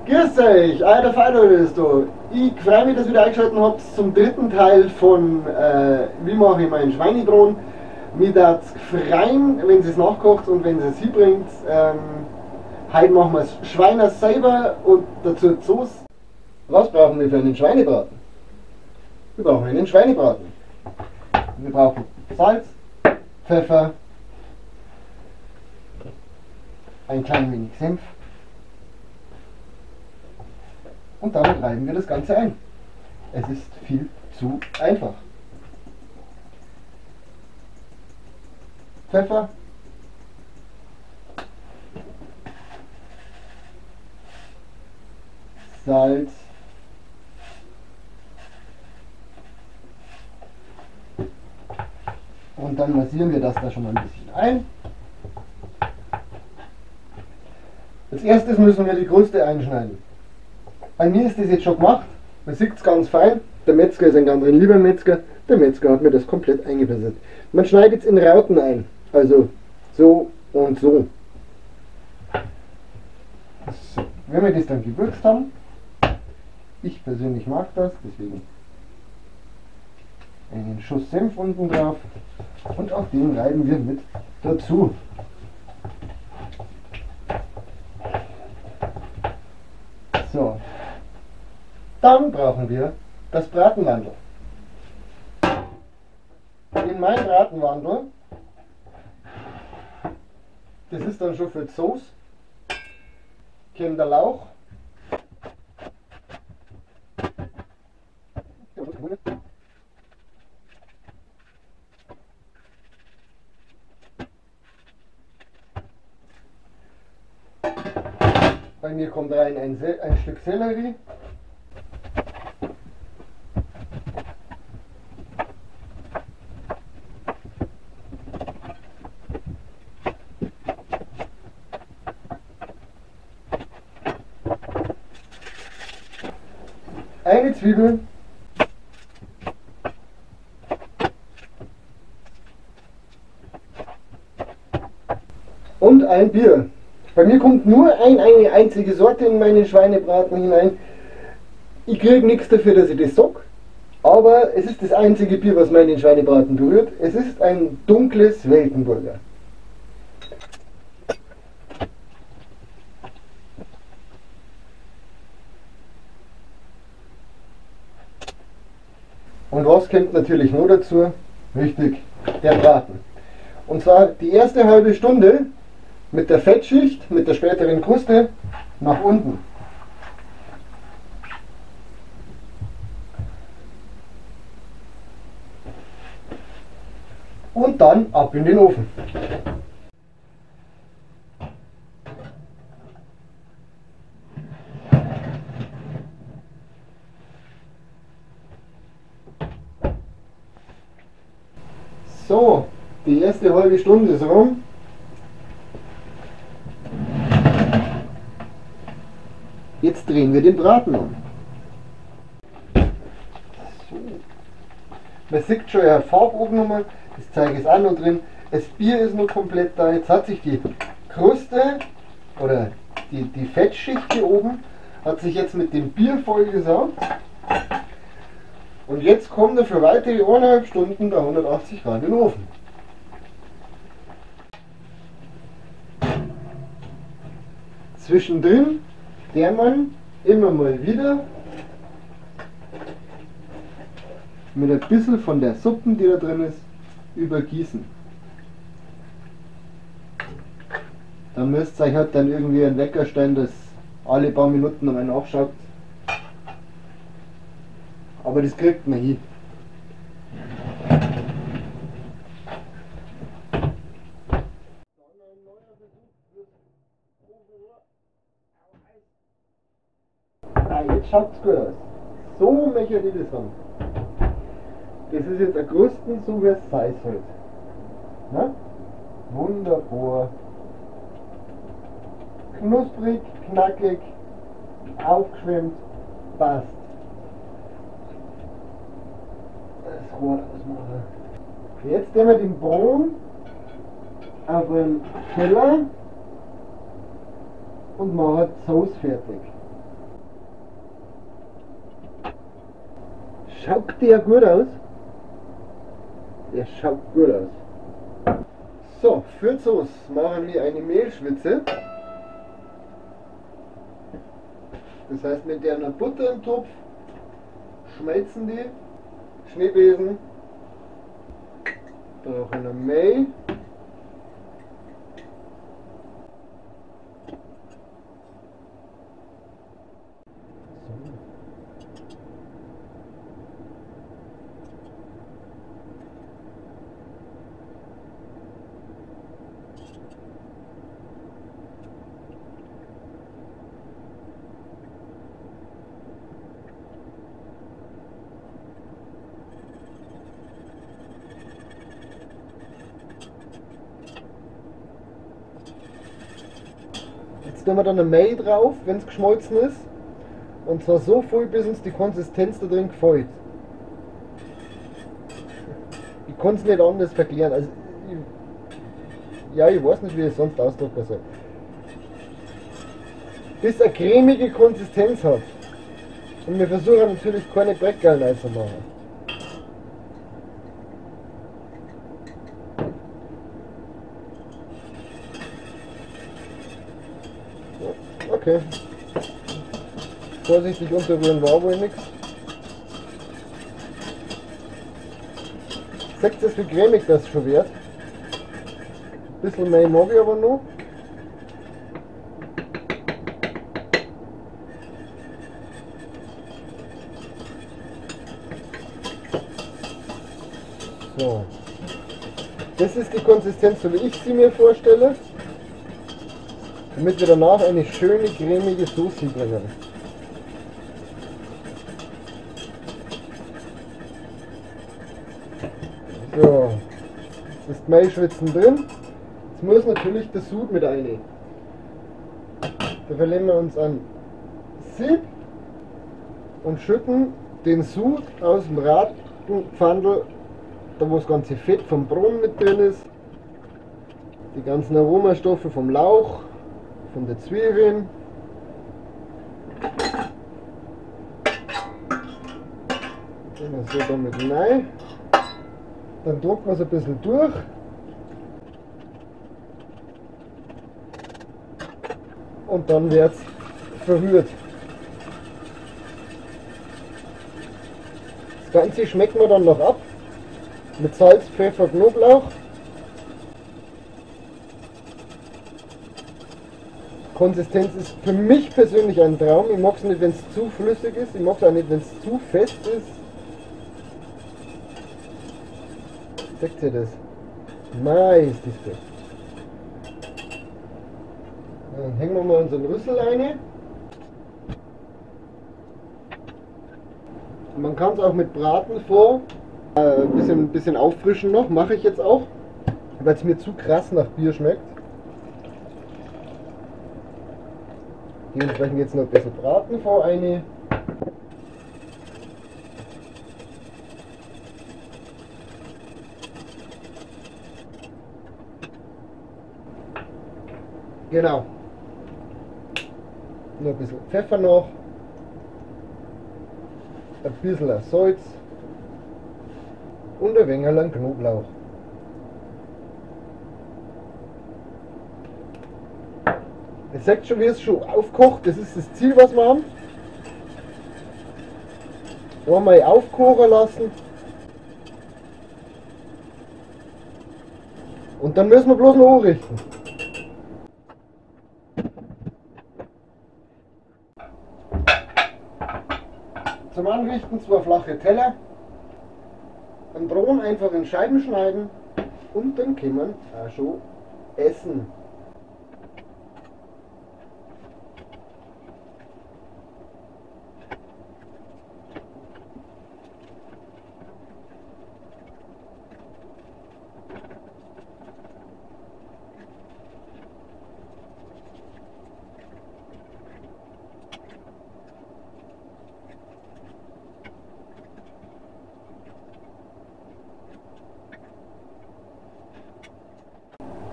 Grüß euch, alter Feider bist du. Ich freue mich, dass ihr wieder eingeschaltet habt zum dritten Teil von Wie mache ich meinen Schweinebraten. Mich würde es freuen, wenn ihr es nachkocht und wenn ihr es hinbringt. Heute machen wir es Schweiner selber und dazu die Sauce. Was brauchen wir für einen Schweinebraten? Wir brauchen einen Schweinebraten. Wir brauchen Salz, Pfeffer, ein klein wenig Senf. Und damit reiben wir das Ganze ein. Es ist viel zu einfach. Pfeffer. Salz. Und dann massieren wir das da schon mal ein bisschen ein. Als erstes müssen wir die Kruste einschneiden. Bei mir ist das jetzt schon gemacht, man sieht es ganz fein, der Metzger ist ein ganz ein lieber Metzger, der Metzger hat mir das komplett eingebessert. Man schneidet es in Rauten ein, also so und so. So. Wenn wir das dann gewürzt haben, ich persönlich mag das, deswegen einen Schuss Senf unten drauf und auch den reiben wir mit dazu. So. Dann brauchen wir das Bratenwandel. In mein Bratenwandel, das ist dann schon für die Sauce, kommt der Lauch. Bei mir kommt rein ein Stück Sellerie. Eine Zwiebel. Und ein Bier. Bei mir kommt nur eine einzige Sorte in meinen Schweinebraten hinein. Ich kriege nichts dafür, dass ich das sag, aber es ist das einzige Bier, was meinen Schweinebraten berührt. Es ist ein dunkles Weltenburger. Und was kommt natürlich noch dazu? Richtig, der Braten. Und zwar die erste halbe Stunde mit der Fettschicht, mit der späteren Kruste nach unten. Und dann ab in den Ofen. So, die erste halbe Stunde ist rum. Jetzt drehen wir den Braten um. So. Man sieht schon, er hat Farbe angenommen, das zeige ich auch noch drin. Das Bier ist noch komplett da. Jetzt hat sich die Kruste oder die Fettschicht hier oben hat sich jetzt mit dem Bier vollgesaugt. Und jetzt kommt er für weitere 1,5 Stunden bei 180 Grad in den Ofen. Zwischendrin der man immer mal wieder mit ein bisschen von der Suppe, die da drin ist, übergießen. Da müsst ihr euch halt dann irgendwie einen Wecker stellen, dass alle paar Minuten nochmal nachschaut. Aber das kriegt man hin. Ah, jetzt schaut es gut aus. So möchte ich das haben. Das ist jetzt ein Krusten, so wie es sein sollte. Na? Wunderbar. Knusprig, knackig, aufgeschwemmt, passt. Das Rohr ausmachen. Jetzt nehmen wir den Braten auf den Teller und machen die Sauce fertig. Schaut der gut aus? Der schaut gut aus. So, für die Sauce machen wir eine Mehlschwitze. Das heißt, mit der Butter im Topf schmelzen die Schneebesen, brauchen wir Mehl. Jetzt tun wir dann eine Mehl drauf, wenn es geschmolzen ist. Und zwar so viel, bis uns die Konsistenz da drin gefällt. Ich kann es nicht anders verklären. Also, ich weiß nicht, wie ich es sonst ausdrücken soll. Bis eine cremige Konsistenz hat. Und wir versuchen natürlich keine Breckerl reinzumachen. Okay. Vorsichtig unterrühren war wohl nichts. Seht ihr, wie cremig das schon wird? Ein bisschen mehr mag ich aber noch. So. Das ist die Konsistenz, so wie ich sie mir vorstelle, damit wir danach eine schöne cremige Soße bringen. So, jetzt ist Mehlschwitzen drin. Jetzt muss natürlich der Sud mit rein. Da verlieren wir uns ein Sieb und schütten den Sud aus dem Ratenpfandl, da wo das ganze Fett vom Brunnen mit drin ist, die ganzen Aromastoffe vom Lauch, von der Zwiebeln. So damit rein. Dann drücken wir es ein bisschen durch. Und dann wird es verrührt. Das Ganze schmecken wir dann noch ab. Mit Salz, Pfeffer, Knoblauch. Konsistenz ist für mich persönlich ein Traum. Ich mag es nicht, wenn es zu flüssig ist. Ich mag es auch nicht, wenn es zu fest ist. Seht ihr das? Mei, ist das gut. Dann hängen wir mal unseren Rüssel rein. Man kann es auch mit Braten vor. Ein bisschen auffrischen noch, mache ich jetzt auch, weil es mir zu krass nach Bier schmeckt. Dementsprechend jetzt noch ein bisschen Braten vor eine. Genau. Noch ein bisschen Pfeffer noch. Ein bisschen Salz. Und ein wenig an Knoblauch. Ihr seht schon, wie es schon aufkocht. Das ist das Ziel, was wir haben. Einmal aufkochen lassen. Und dann müssen wir bloß noch anrichten. Zum Anrichten zwei flache Teller. Den Braten einfach in Scheiben schneiden und dann kann man auch schon essen.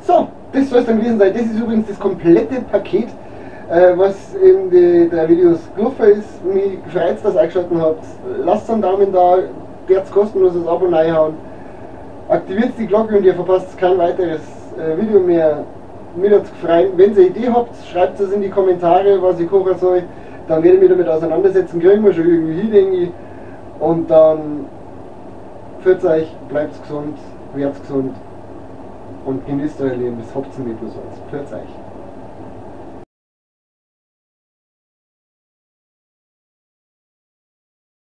So, das soll es dann gewesen sein. Das ist übrigens das komplette Paket Was in die drei Videos gelaufen ist. Mich freut es, dass ihr eingeschaltet habt. Lasst einen Daumen da, der's kostenloses Abo reinhauen. Aktiviert die Glocke und ihr verpasst kein weiteres Video mehr. Mir hat's gefreut. Wenn ihr eine Idee habt, schreibt es in die Kommentare, was ich kochen soll. Dann werde ich mich damit auseinandersetzen, kriegen wir schon irgendwie hin, denke ich. Und dann führt euch, bleibt gesund, werdet gesund und genießt euer Leben. Das habt ihr nicht bloß eins. Führt euch.